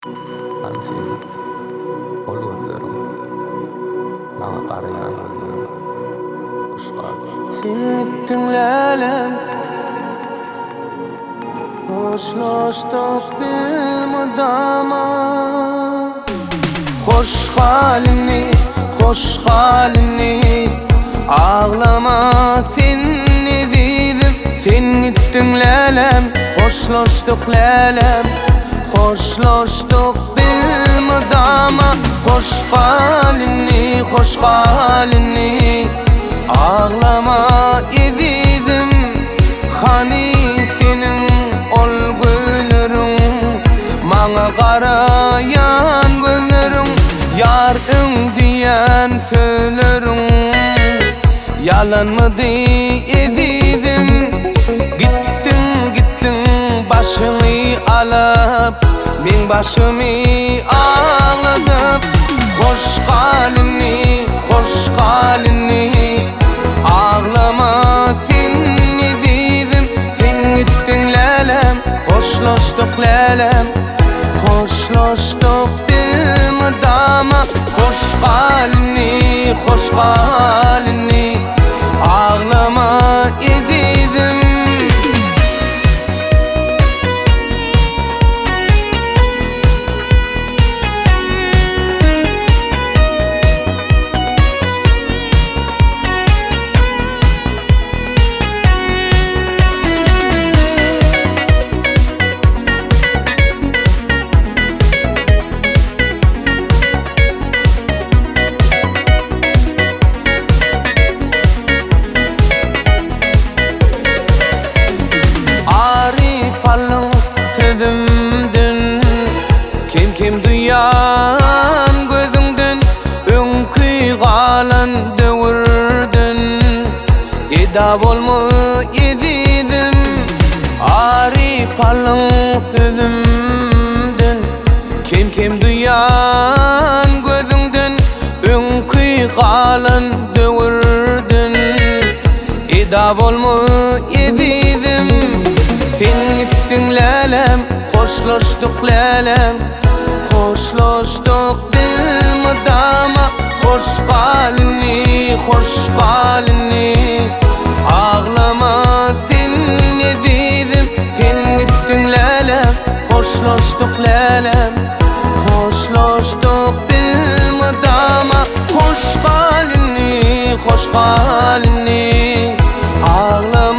Hany seniň ol gözleriň, Maňa garaýan gözleriň, Hoş gal. Sen gitdiň lälem, Hoşlaşdyk biz mydama. Hoş gal indi, hoş gal indi, Aglama sen ezizim. Sen gitdiň lälem, Hoşlaşdyk lälem, Hoşlaşdyk biz mydama. Hoş gal indi, hoş gal indi, Aglama ezizim. Hany seniň ol gözleriň, Maňa garaýan gözleriň, Ýar öň diýen sözleriň Ýalanmydy ezizim? Gitdiň, gitdiň başyňy alyp, Meň başymy agladyp. Hoş gal indi, hoş gal indi, Aglama sen ezizim. Sen gitdiň lälem, Hoşlaşdyk lälem, Hoşlaşdyk biz mydama. Hoş gal indi, hoş gal indi, Aglama ezizim. Aryp alyň sözümden, Kem-kem duýan gözüňden, Öňki galan döwürden Eda bolma ezizim. Aryp alyň sözümden, Kem-kem duýan gözüňden, Öňki galan döwürden Eda bolma ezizim. Sen gitdiň lälem, Hoşlaşdyk lälem, Hoşlaşdyk biz mydama. Hoş gal indi, hoş gal indi, Aglama sen ezizim. Sen gitdiň lälem, Hoşlaşdyk lälem, Hoşlaşdyk biz mydama. Hoş gal indi, hoş gal indi, Aglama.